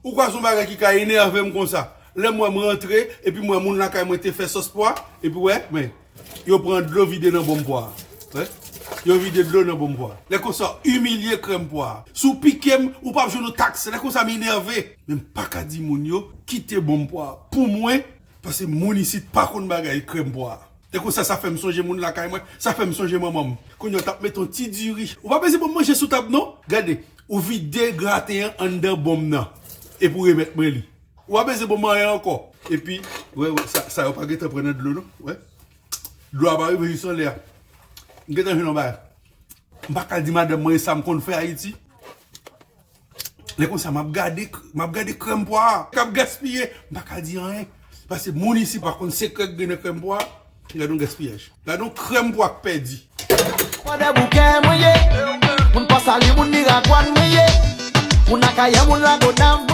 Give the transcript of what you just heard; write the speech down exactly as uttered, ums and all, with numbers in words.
Ou kwè se yon bagay ki ka enève m konsa? Lè m wè m rantre, epi m wè moun lakay mwen te fè sòs pwa, epi wè, men, yo pran dlo vide nan bonm pwa. Wè? Yo vide dlo nan bonm pwa. Lè konsa, imilye krèm pwa. Si w pike m, ou p ap jwenn yon taks. Lè konsa, m enève. Men m pa ka di moun yo, kite bonm pwa pou mwen, paske moun isit pa konn bagay krèm pwa. Lè konsa, sa fè m sonje moun lakay mwen, sa fè m sonje manman m. Kounye a, w t ap mete yon ti diri. Ou pa bezwen bon manje sou tab, non? Gade, ou vide graten an anndan bonm nan. Epi w remèt mwen li. Ou pa bezwen bon manje ankò. Epi, wè, wè, sa, sa yo pa gentan pran nan dlo, non. Wè. Dlo a pa rive jis anlè a. M gentan jwenn yon bagay. M pa ka di madanm mwen sa m konn fè Ayiti. Lè konsa, m ap gade, m ap gade krèm pwa a k ap gaspiye. M pa ka di anyen. Paske moun isi pa konn sekrè k gen nan krèm pwa a. Gade yon gaspiyaj. Gade yon krèm pwa k pèdi. Fò de bouke mwen ye. Moun pò sali, moun miragwàn mwen ye. Moun akayè, moun lagonav.